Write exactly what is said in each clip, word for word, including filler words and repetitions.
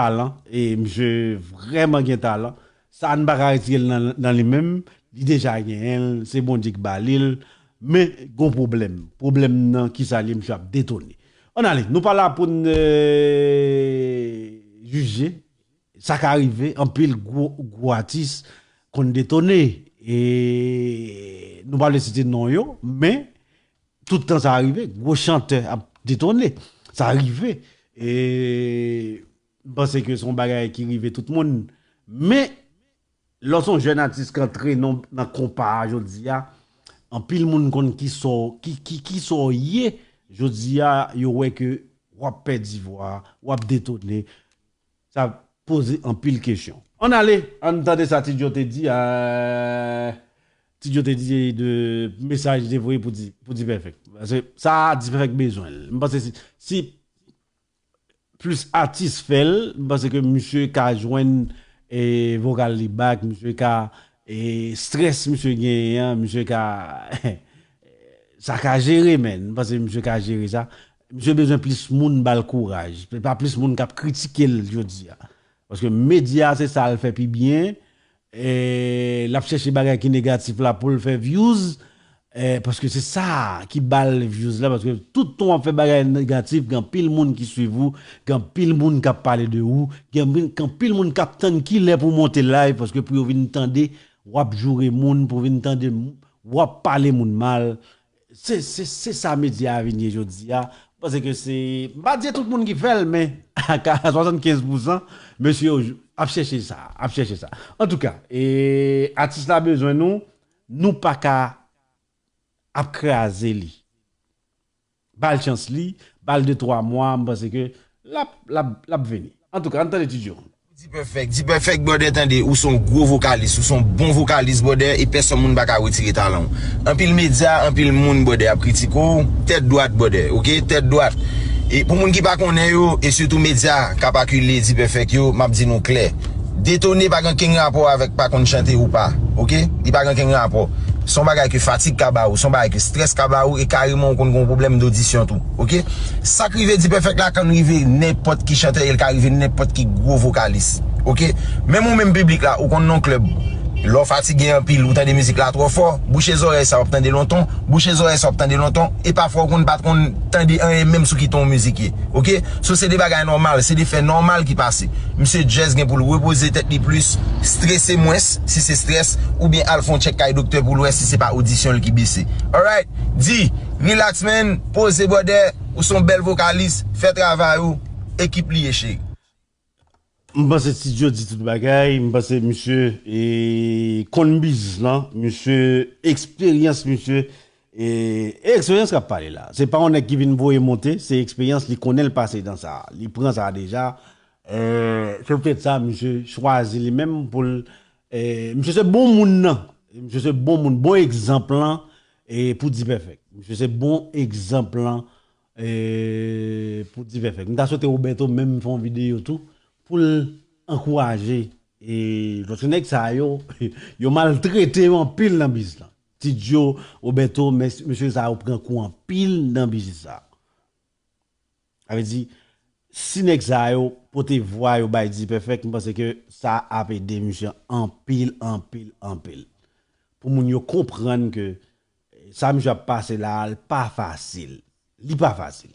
talan, e misye vrèman gen talan. Sa n pa ka retire l nan, nan li menm, li deja genyen l, se Bondye ki ba li l. Men, gon pwoblèm. Pwoblèm nan, kisa li ye, misye ap detone. Ann ale, nou pa la pou n, eh, jije. Sa ka rive, anpil gwo, gwo atis konn detone. E nou pa vle site non yo, men tout tan sa rive, gwo chantè ap detone. Sa rive. E m panse ke se yon bagay ki rive tout moun. Men, lè w se yon jèn atis k antre nan, nan konpa a jodi a, anpil moun konn ki sa w, ki, ki, ki sa w ye. Jodi a, yo wè ke w ap pèdi vwa, w ap detone. Sa poze anpil kesyon. Ann ale, ann tande sa Ti Djo te di, eh, Ti Djo te di de mesaj li te voye pou Di, pou Dipèfèk. Paske sa Dipèfèk bezwen l. M panse si, si plis atis fè l, m panse ke misye ka jwenn, eh, vokal li back, misye ka, eh, strès misye genyen an, misye ka, sa ka jere, men. M panse misye ka jere sa. Misye bezwen plis moun ba l kouraj. Pa plis moun k ap kritike l jodi a. Paske medya se sa l fè pi byen. E l ap chèche bagay ki negatif la pou l fè views. E, paske se sa ki ba l views la. Paske tout tan w ap fè bagay negatif, gen anpil moun ki swiv ou, gen anpil moun k ap pale de ou, gen anpil, gen anpil moun k ap tann kilè pou w monte live, paske pou yo vin tande w ap joure moun, pou vin tande w ap pale moun mal. Se, se, se sa medya a vin ye jodi a. Paske se, m pa di tout moun ki fè l, men a swasannkenz pousan, mesye yo ap chèche sa, ap chèche sa. Antouka, e, atis la bezwen nou, nou pa ka ap kraze li. Ba l chans li, ba l de twa mwa, m panse ke l ap, l ap, l ap vini. Antouka, ann tande Ti Djo. Dipèfèk, Dipèfèk, brother, tande, ou se yon gwo vokalis, ou se yon bon vokalis, brother, e pèsòn moun pa ka retire talan w. Anpil medya, anpil moun, brother, ap kritike w, tèt dwat, brother, oke? Tèt dwat. E pou moun ki pa konnen yo, e sitou medya k ap akile Dipèfèk yo, m ap di nou klè. Detone pa gen kenn rapò avèk pa konn chante ou pa, oke? Li pa gen kenn rapò. Se yon bagay ke fatig ka ba ou, se yon bagay ke strès ka ba ou, e kareman ou konn gen yon pwoblèm dodisyon tou, oke? Sa k rive Dipèfèk la konn rive nenpòt ki chantè, e l ka rive nenpòt ki gwo vokalis. Oke? Menm ou menm piblik la, ou konn nan klèb. Lè w fatige anpil, ou tande mizik la twò fò, bouche zòrèy sa w ap tande lontan, bouche zòrèy sa w ap tande lontan, e pafwa ou konn pa t konn tande anyen menm sou ki ton mizik ye. Oke? So se de bagay nòmal, se de fè nòmal ki pase. Misye just gen pou l repoze tèt li plis, strese mwens, si se strès, oubyen al fè yon tchèk kay doktè pou l wè si se pa odisyon l ki bese. Alright? Di, relax man, poze brother, ou se yon bèl vokalis, fè travay ou, ekip li ye cheri. M panse Ti Djo di tout bagay, m panse misye, e, konn biznis lan, misye, eksperyans misye, e, e eksperyans k ap pale la. Se pa yon nèg ki vin voye monte, se eksperyans li konnen l pase dan sa. Li pran sa deja. E, se poutèt sa misye chwazi li menm pou l, e, misye se bon moun nan. Misye se bon moun, bon egzanp lan, e, pou Dipèfèk. Misye se bon egzanp lan, e, pou Dipèfèk. M ta swete Roberto menm fè yon videyo tou pou l ankouraje, e, paske nèg sa yo, yo maltrete yo anpil nan biznis lan. Ti Djo, Roberto, mes-, mesye sa yo pran kou anpil nan biznis sa. Sa vle di, si nèg sa yo pote vwa yo bay Dipèfèk, m panse ke sa ap ede misye anpil, anpil, anpil. Pou moun yo konprann ke sa misye ap pase la, li pa fasil. Li pa fasil.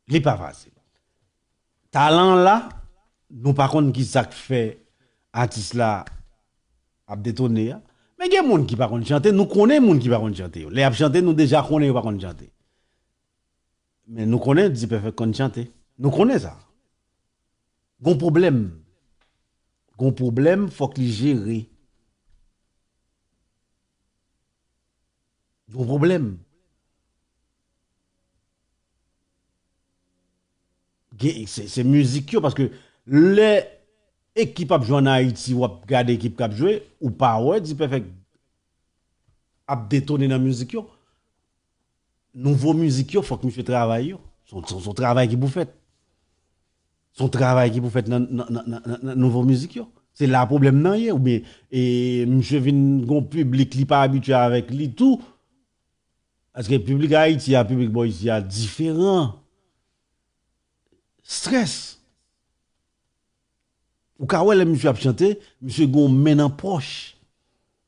Li pa fasil. Talan la, nou pa konn ki sa k fè atis la ap detone a. Men gen moun ki pa konn chante, nou konnen moun ki pa konn chante yo. Lè y ap chante, nou deja konnen yo pa konn chante. Men nou konnen Dipèfèk konn chante. Nou konnen sa. Gon pwoblèm. Gon pwoblèm, fòk li jere. Gon pwoblèm. Gen, se, se mizik yo, paske lè ekip ap jwe ann Ayiti, w ap gade ekip k ap jwe, ou pa wè Dipèfèk ap detone nan mizik yo. Nouvo mizik yo, fòk misye travay yo. Se yon, se yon, se yon travay ki pou fèt. Se yon travay ki pou fèt nan, nan, nan, nan, nan, nan nouvo mizik yo. Se la pwoblèm nan ye, oubyen, e, misye vin gon piblik li pa abitye avèk li tou. Paske piblik Ayiti a, piblik bò isi a diferan. Strès. Ou ka wè lè misye ap chante, misye gen yon men nan pòch.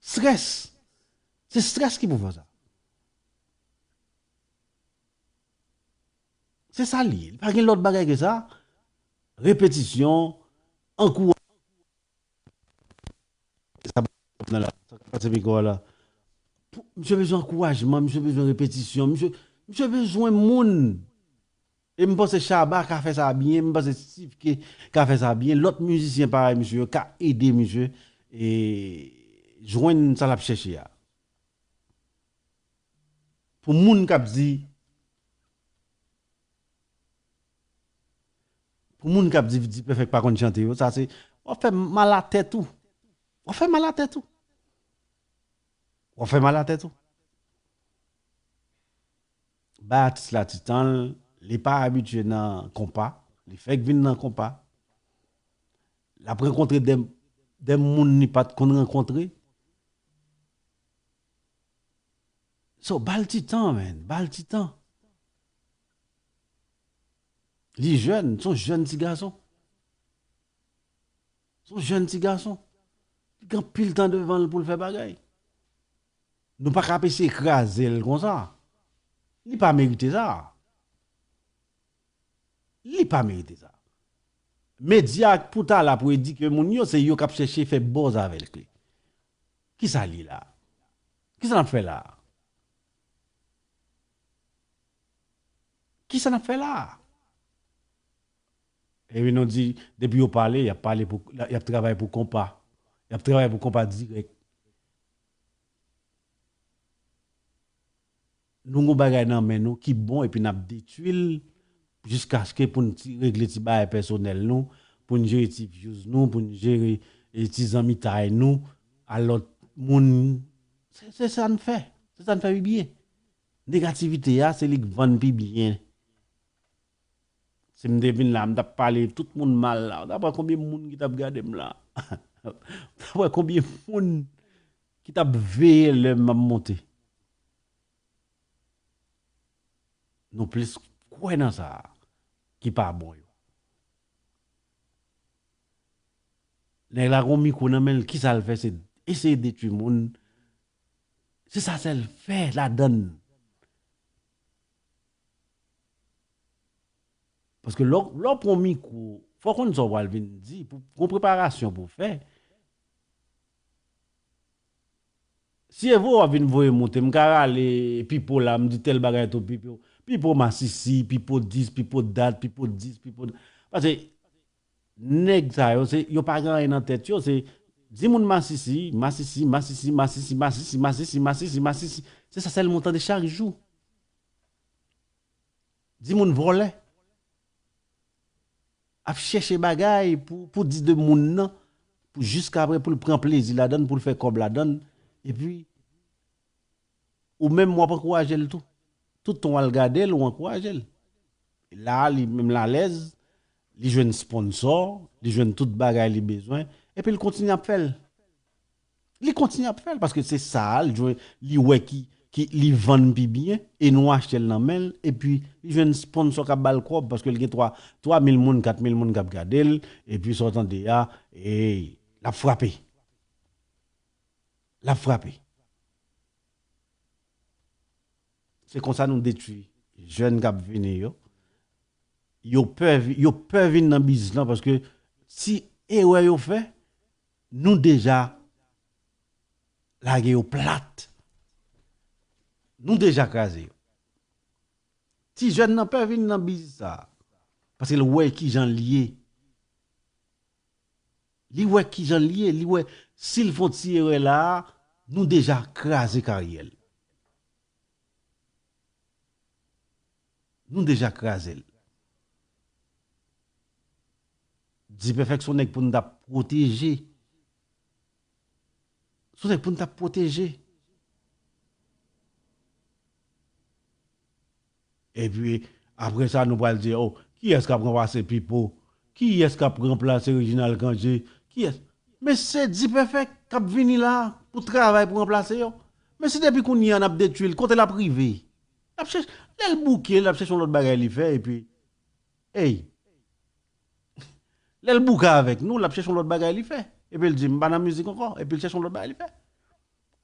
Strès. Se strès ki pou fè sa. Se sa l ye. Li pa gen lòt bagay ke sa. Repetisyon, ankouraje. Sa nan la, sa k pase mikwo a la. Pou, misye bezwen ankourajman, misye bezwen repetisyon, misye, misye bezwen moun. E m panse Shabba ka fè sa byen, m panse Steve K ka fè sa byen, lòt mizisyen parèy misye yo ka ede misye e jwenn sa l ap chèche a. Pou moun k ap di, pou moun k ap di, di Perfect pa konn chante yo, sa se, w ap fè mal a tèt ou. W ap fè mal a tèt ou. W ap fè mal a tèt ou. Bay atis la ti tan l, li pa abitye nan konpa, li fèk vin nan konpa. L ap rankontre de, de moun li pa t konn rankontre. So, ba l ti tan, man, ba l ti tan. Li jèn, se yon jèn ti gason. Se yon jèn ti gason. Li gen anpil tan devan l pou l fè bagay. Nou pa ka ap eseye kraze l konsa. Li pa merite sa. Li pa merite sa. Medya pou ta la pou edike moun yo, se yo k ap chèche fè buzz avèk li. Kisa l ye la? Kisa n ap fè la? Kisa n ap fè la? Epi nou di, depi yo pale, y ap pale pou, y ap travay pou konpa. Y ap travay pou konpa dirèk. Nou gon bagay nan men nou ki bon epi n ap detwi l jiskaske pou n ti regle ti bagay pèsonèl nou, pou n jere ti views nou, pou n jere e, ti zanmitay nou a lòt moun. Se, se sa n fè. Se sa n fè pi byen. Negativite a, se li k vann pi byen. Si m te vin la, m t ap pale tout moun mal la. Ou t ap wè konbyen moun ki t ap gade m la. Ou t ap wè konbyen moun ki t ap veye lè m ap monte. Nou plis kwè nan sa ki pa bon yo. Nèg la gon mikwo nan men l, kisa l fè? Se eseye detwi moun. Se sa sèl fè ladann. Paske lè w, lè w pran mikwo, fò w konn sa w pral vin di, pou, gon preparasyon pou w fè. Si e vre w ap vin voye monte, m ka rale Pipo la, m di tèl bagay tou Pipo. Pipo masisi, Pipo dis, Pipo dat, Pipo dis, Pipo. Paske nèg sa yo, se, yo pa gen anyen nan tèt yo, se di moun masisi, masisi, masisi, masisi, masisi, masisi, masisi, masisi. Se sa sèlman w tande chak jou. Di moun vòlè. Ap chèche bagay pou, pou di de moun nan, pou jiskaprè pou l pran plezi ladann, pou l fè kòb ladann, epi ou menm w ap ankouraje l tou. Tout tan w al gade l, ou ankouraje l. La, li menm l alèz, li jwenn sponsò, li jwenn tout bagay li bezwen, epi l kontinye ap fè l. Li kontinye ap fè l, paske se sa a, l jwenn, li wè ki, ki li vann pi byen, e nou achte l nan men l, epi li jwenn sponsò k ap ba l kòb, paske l gen twa, twa mil moun, kat mil moun k ap gade l, epi sa w tande a, ey, l ap frape. L ap frape. Se konsa nou detwi jèn k ap vini yo. Yo pè, vi- yo pè vin nan biznis lan paske si erè yo fè, nou deja lage yo plat. Nou deja kraze yo. Ti jèn nan pè vin nan biznis sa a. Paske l wè kijan l ye. Li wè kijan l ye, li wè si l fè yon ti erè la a, nou deja kraze karyè l. Nou deja kraze l. Dipèfèk se yon nèg pou n t ap pwoteje. Se yon nèg pou n t ap pwoteje. Epi, apre sa, nou pral di, oh, kiyès k ap ranplase Pipo? Kiyès k ap ranplase Reginald Cangé? Kiyès? Men se Dipèfèk k ap vini la pou travay pou ranplase yo. Men si depi kounye a n ap detwi l, kote l ap rive? L ap chèche, lè l bouke, l ap chèche yon lòt bagay li fè, epi, ey, Lè l bouke avèk nou, l ap chèche yon lòt bagay li fè. Epi l di, "M pa nan mizik ankò." Epi l chèche yon lòt bagay li fè.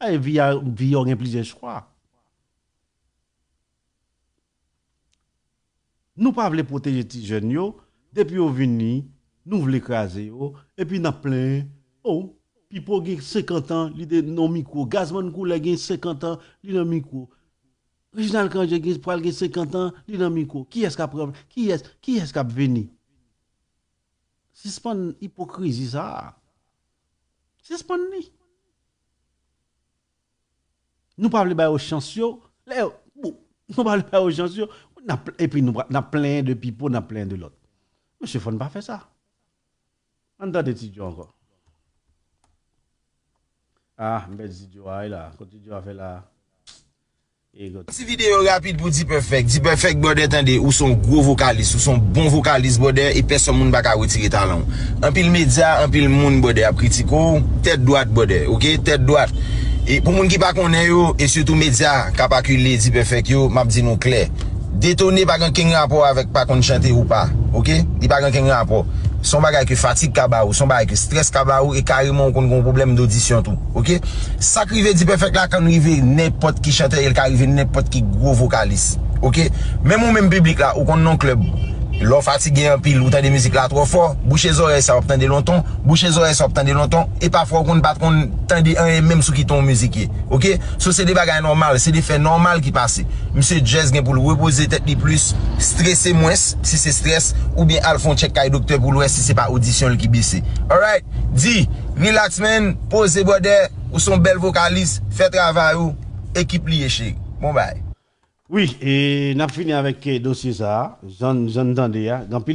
Ay, vi a, vi a gen plizyè chwa. Nou pa vle pwoteje ti jèn yo, depi yo vini, nou vle kraze yo, epi n ap plenyen, oh, Pipo gen senkant an, li te nan mikwo, Gazman Koulè gen senkant an, li nan mikwo, Reginald Cangé gen, pral gen senkant an, li nan mikwo. Kiyès k ap pran, kiyès, kiyès k ap vini? Sispann ipokrizi sa a. Sispann li. Nou pa vle ba yo chans yo. Lè yo, bon, nou pa vle ba yo chans yo. N ap, epi nou, n ap plenyen de Pipo, n ap plenyen de lòt. Mesye, fò n pa fè sa. Ann tande Ti Djo ankò. Ah, m pèdi Ti Djo a, la. Kot Ti Djo a fè la? E kot. Ti videyo rapid pou D-Perfect. D-Perfect, brother, tande, ou se yon gwo vokalis, ou se yon bon vokalis, brother, e pèsòn moun pa ka retire talan w. Anpil medya, anpil moun, brother, ap kritike w, tèt dwat, brother, oke? Tèt dwat. E pou moun ki pa konnen yo, e sitou medya k ap akile D-Perfect yo, m ap di nou klè. Detone pa gen kenn rapò avèk pa konn chante ou pa, oke? Li pa gen kenn rapò. Se yon bagay ke fatig ka ba ou, se yon bagay ke strès ka ba ou, e kareman ou konn gen yon pwoblèm dodisyon tou, oke? Sa k rive D-Perfect la ka rive nenpòt ki chantè, e l ka rive nenpòt ki gwo vokalis, oke? Menm ou menm piblik la, ou konn nan klèb, lè w fatige anpil, ou tande mizik la twò fò, bouche zòrèy sa w ap tande lontan, bouche zòrèy sa w ap tande lontan, e pafwa ou konn pa t konn tande anyen menm sou ki ton mizik ye, oke? So se de bagay nòmal, se de fè nòmal ki pase. Misye Jazz gen pou l repoze tèt li plis, strese mwens, si se strès, oubyen al fè yon tchèk kay doktè pou l wè si se pa odisyon l ki bese. Alright, di, relax man, poze brother, ou se yon bèl vokalis, fè travay ou, ekip li ye cheri. Bon bay. Wi, e n ap fini avèk, eh, dosye sa a, jan, jan n tande a, gen anpil